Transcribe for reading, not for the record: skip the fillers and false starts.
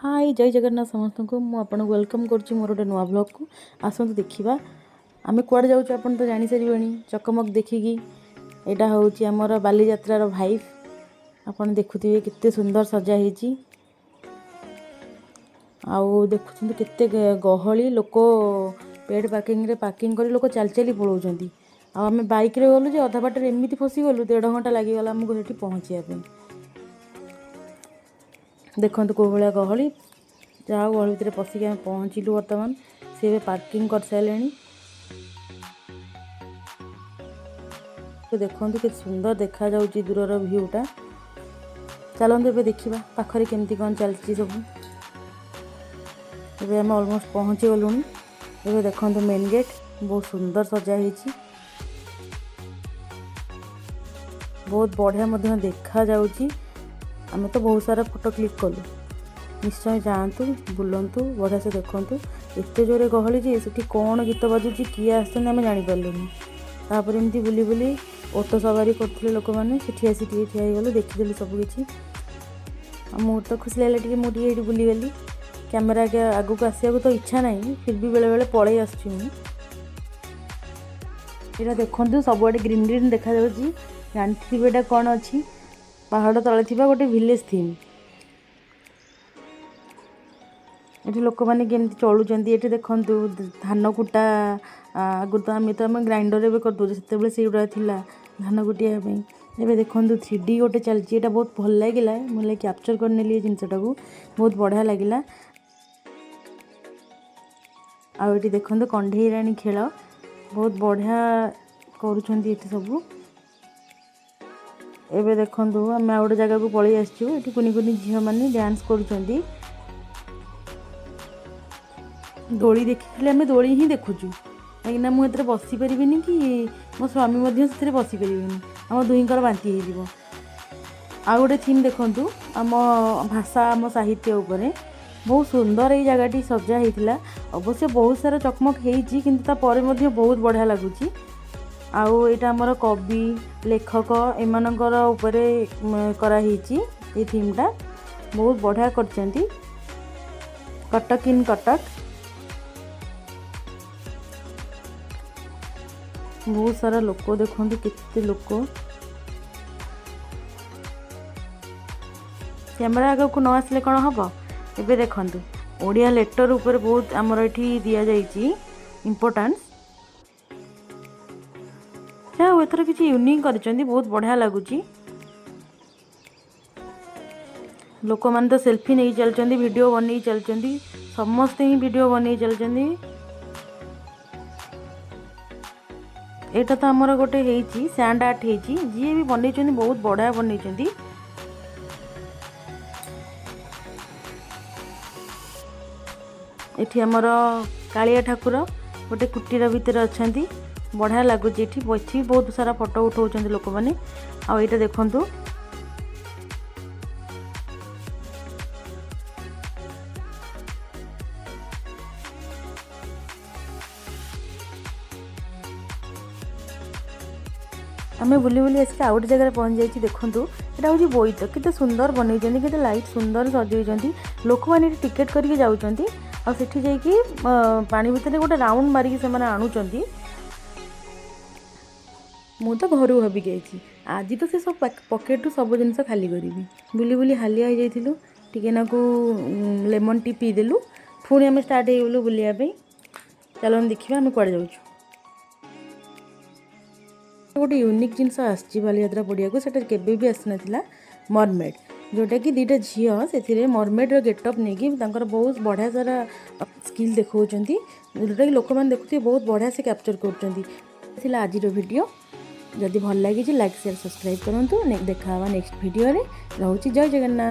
High, ଜୟ ଜଗନ୍ନାଥ ସମସ୍ତଙ୍କୁ। ମୁଁ ଆପଣଙ୍କୁ welcome କରୁଛି ମୋର ଗୋଟେ ନୂଆ ବ୍ଲଗ୍କୁ। ଆସନ୍ତୁ ଦେଖିବା ଆମେ କୁଆଡ଼େ ଯାଉଛୁ। ଆପଣ ତ ଜାଣିସାରିବେଣି ଚକମକ ଦେଖିକି। ଏଇଟା ହେଉଛି ଆମର ବାଲିଯାତ୍ରାର ଭାଇବ୍। ଆପଣ ଦେଖୁଥିବେ କେତେ ସୁନ୍ଦର ସଜା ହେଇଛି। ଆଉ ଦେଖୁଛନ୍ତି କେତେ ଗହଳି ଲୋକ। ପେଡ଼୍ ପାର୍କିଂରେ ପାର୍କିଂ କରି ଲୋକ ଚାଲି ଚାଲି ପଳାଉଛନ୍ତି। ଆଉ ଆମେ ବାଇକ୍ରେ ଗଲୁ ଯେ ଅଧା ବାଟରେ ଏମିତି ଫସିଗଲୁ, 1.5 ଘଣ୍ଟା ଲାଗିଗଲା ଆମକୁ ସେଠି ପହଞ୍ଚିବା ପାଇଁ। ଦେଖନ୍ତୁ କେଉଁ ଭଳିଆ ଗହଳି। ଯାହା ହଉ, ଗହଳି ଭିତରେ ପଶିକି ଆମେ ପହଞ୍ଚିଲୁ। ବର୍ତ୍ତମାନ ସେ ଏବେ ପାର୍କିଂ କରିସାରିଲେଣି। ଦେଖନ୍ତୁ କେତେ ସୁନ୍ଦର ଦେଖାଯାଉଛି ଦୂରର ଭିୟୁଟା। ଚାଲନ୍ତୁ ଏବେ ଦେଖିବା ପାଖରେ କେମିତି କ'ଣ ଚାଲିଛି ସବୁ। ଏବେ ଆମେ ଅଲମୋଷ୍ଟ ପହଞ୍ଚି ଗଲୁଣି। ଏବେ ଦେଖନ୍ତୁ ମେନ୍ ଗେଟ୍ ବହୁତ ସୁନ୍ଦର ସଜା ହେଇଛି। ବହୁତ ବଢ଼ିଆ ମଧ୍ୟ ଦେଖାଯାଉଛି। ଆମେ ତ ବହୁତ ସାରା ଫଟୋ କ୍ଲିକ୍ କଲୁ। ନିଶ୍ଚୟ ଯାଆନ୍ତୁ, ବୁଲନ୍ତୁ, ବଢ଼ିଆ ସେ ଦେଖନ୍ତୁ। ଏତେ ଜୋରେ ଗହଳି ଯେ ସେଠି କ'ଣ ଗୀତ ବାଜୁଛି, କିଏ ଆସିଛନ୍ତି, ଆମେ ଜାଣିପାରିଲୁନି। ତାପରେ ଏମିତି ବୁଲି ବୁଲି ଅଟୋ ସବାରି କରୁଥିଲେ ଲୋକମାନେ, ସେଠି ଆସି ଟିକେ ଠିଆ ହେଇଗଲୁ, ଦେଖିଦେଲୁ ସବୁ କିଛି। ଆଉ ମୁଁ ତ ଖୁସି ଲାଗିଲା ଟିକେ, ମୁଁ ଟିକେ ଏଇଠି ବୁଲିଗଲି। କ୍ୟାମେରା ଆଗକୁ ଆସିବାକୁ ତ ଇଚ୍ଛା ନାହିଁ, ଫିର୍ ବି ବେଳେବେଳେ ପଳେଇ ଆସୁଛି ମୁଁ। ଏଇଟା ଦେଖନ୍ତୁ, ସବୁଆଡ଼େ ଗ୍ରୀନ୍ ଗ୍ରୀନ୍ ଦେଖାଯାଉଛି। ଜାଣିଥିବେ ଏଇଟା କ'ଣ ଅଛି। ପାହାଡ଼ ତଳେ ଥିବା ଗୋଟେ ଭିଲେଜ୍ ଥିମ୍। ଏଠି ଲୋକମାନେ କେମିତି ଚଳୁଛନ୍ତି। ଏଠି ଦେଖନ୍ତୁ ଧାନ କୁଟା। ଆଗରୁ ତ ଆମେ ଗ୍ରାଇଣ୍ଡର ଏବେ କରିଦେଉଛୁ, ସେତେବେଳେ ସେଇଗୁଡ଼ା ଥିଲା ଧାନ କୁଟିବା ପାଇଁ। ଏବେ ଦେଖନ୍ତୁ 3D ଗୋଟେ ଚାଲିଛି। ଏଇଟା ବହୁତ ଭଲ ଲାଗିଲା। ମୁଁ ଲାଗି କ୍ୟାପଚର୍ କରିନେଲି ଏ ଜିନିଷଟାକୁ, ବହୁତ ବଢ଼ିଆ ଲାଗିଲା। ଆଉ ଏଠି ଦେଖନ୍ତୁ କଣ୍ଢେଇ ରାଣୀ ଖେଳ, ବହୁତ ବଢ଼ିଆ କରୁଛନ୍ତି ଏଠି ସବୁ। ଏବେ ଦେଖନ୍ତୁ, ଆମେ ଆଉ ଗୋଟେ ଜାଗାକୁ ପଳେଇ ଆସିଛୁ। ଏଠି କୁନି କୁନି ଝିଅମାନେ ଡ୍ୟାନ୍ସ କରୁଛନ୍ତି। ଦୋଳି ଦେଖିଥିଲେ ଆମେ ଦୋଳି ହିଁ ଦେଖୁଛୁ, କାହିଁକିନା ମୁଁ ଏଥିରେ ବସିପାରିବିନି କି ମୋ ସ୍ୱାମୀ ମଧ୍ୟ ସେଥିରେ ବସିପାରିବେନି। ଆମ ଦୁହିଁଙ୍କର ବାନ୍ତି ହେଇଯିବ। ଆଉ ଗୋଟେ ଥିମ୍ ଦେଖନ୍ତୁ, ଆମ ଭାଷା ଆମ ସାହିତ୍ୟ ଉପରେ ବହୁତ ସୁନ୍ଦର ଏଇ ଜାଗାଟି ସଜା ହେଇଥିଲା। ଅବଶ୍ୟ ବହୁତ ସାରା ଚକମକ ହେଇଛି, କିନ୍ତୁ ତାପରେ ମଧ୍ୟ ବହୁତ ବଢ଼ିଆ ଲାଗୁଛି। ଆଉ ଏଇଟା ଆମର କବି, ଲେଖକ ଏମାନଙ୍କର ଉପରେ କରାହେଇଛି ଏଇ ଥିମ୍ଟା। ବହୁତ ବଢ଼ିଆ କରିଛନ୍ତି। କଟକ ଇନ୍ କଟକ। ବହୁତ ସାରା ଲୋକ, ଦେଖନ୍ତୁ କେତେ ଲୋକ। କ୍ୟାମେରା ଆଗକୁ ନ ଆସିଲେ କ'ଣ ହେବ? ଏବେ ଦେଖନ୍ତୁ, ଓଡ଼ିଆ ଲେଟର୍ ଉପରେ ବହୁତ ଆମର ଏଠି ଦିଆଯାଇଛି ଇମ୍ପୋର୍ଟାନ୍ସ। ଯାହା ହଉ, ଏଥର କିଛି ୟୁନିକ୍ କରିଛନ୍ତି, ବହୁତ ବଢ଼ିଆ ଲାଗୁଛି। ଲୋକମାନେ ତ ସେଲ୍ଫି ନେଇ ଚାଲିଛନ୍ତି, ଭିଡ଼ିଓ ବନେଇ ଚାଲିଛନ୍ତି। ସମସ୍ତେ ହିଁ ଭିଡ଼ିଓ ବନେଇ ଚାଲିଛନ୍ତି। ଏଇଟା ତ ଆମର ଗୋଟେ ହେଇଛି, ସ୍ୟାଣ୍ଡ ଆର୍ଟ ହେଇଛି। ଯିଏ ବି ବନେଇଛନ୍ତି ବହୁତ ବଢ଼ିଆ ବନେଇଛନ୍ତି। ଏଠି ଆମର କାଳିଆ ଠାକୁର ଗୋଟେ କୁଟୀର ଭିତରେ ଅଛନ୍ତି। ବଢ଼ିଆ ଲାଗୁଛି ଏଠି। ଏଠି ବି ବହୁତ ସାରା ଫଟୋ ଉଠାଉଛନ୍ତି ଲୋକମାନେ। ଆଉ ଏଇଟା ଦେଖନ୍ତୁ। ଆମେ ବୁଲି ବୁଲି ଆସିକି ଆଉ ଗୋଟେ ଜାଗାରେ ପହଞ୍ଚି ଯାଇଛି। ଦେଖନ୍ତୁ, ଏଇଟା ହେଉଛି ବୋଇତ। କେତେ ସୁନ୍ଦର ବନେଇଛନ୍ତି, କେତେ ଲାଇଟ୍ ସୁନ୍ଦର ସଜେଇଛନ୍ତି। ଲୋକମାନେ ଏଠି ଟିକେଟ୍ କରିକି ଯାଉଛନ୍ତି ଆଉ ସେଠି ଯାଇକି ପାଣି ଭିତରେ ଗୋଟେ ରାଉଣ୍ଡ ମାରିକି ସେମାନେ ଆଣୁଛନ୍ତି। ମୁଁ ତ ଘରୁ ଭାବିକି ଯାଇଛି, ଆଜି ତ ସେ ସବୁ ପକେଟରୁ ସବୁ ଜିନିଷ ଖାଲି କରିବି। ବୁଲି ବୁଲି ହାଲିଆ ହେଇଯାଇଥିଲୁ। ଟିକେ ନାକୁ ଲେମନ୍ ଟି ପିଇଦେଲୁ। ପୁଣି ଆମେ ଷ୍ଟାର୍ଟ ହେଇଗଲୁ ବୁଲିବା ପାଇଁ। ଚାଲନ୍ତୁ ଦେଖିବା ଆମେ କୁଆଡ଼େ ଯାଉଛୁ। ଗୋଟେ ୟୁନିକ୍ ଜିନିଷ ଆସିଛି ବାଲିଯାତ୍ରା ପଡ଼ିଆକୁ, ସେଟା କେବେ ବି ଆସିନଥିଲା, ମରମେଡ଼୍। ଯେଉଁଟାକି ଦୁଇଟା ଝିଅ ସେଥିରେ ମରମେଡ଼୍ର ଗେଟଅପ୍ ନେଇକି ତାଙ୍କର ବହୁତ ବଢ଼ିଆ ସାରା ସ୍କିଲ୍ ଦେଖାଉଛନ୍ତି, ଯେଉଁଟାକି ଲୋକମାନେ ଦେଖୁଥିବେ, ବହୁତ ବଢ଼ିଆ ସେ କ୍ୟାପଚର୍ କରୁଛନ୍ତି। ଥିଲା ଆଜିର ଭିଡ଼ିଓ। ଯଦି ଭଲ ଲାଗିଛି, ଲାଇକ୍, ସେୟାର, ସବସ୍କ୍ରାଇବ୍ କରନ୍ତୁ। ଦେଖା ହେବା ନେକ୍ସଟ ଭିଡ଼ିଓରେ। ରହୁଛି, ଜୟ ଜଗନ୍ନାଥ।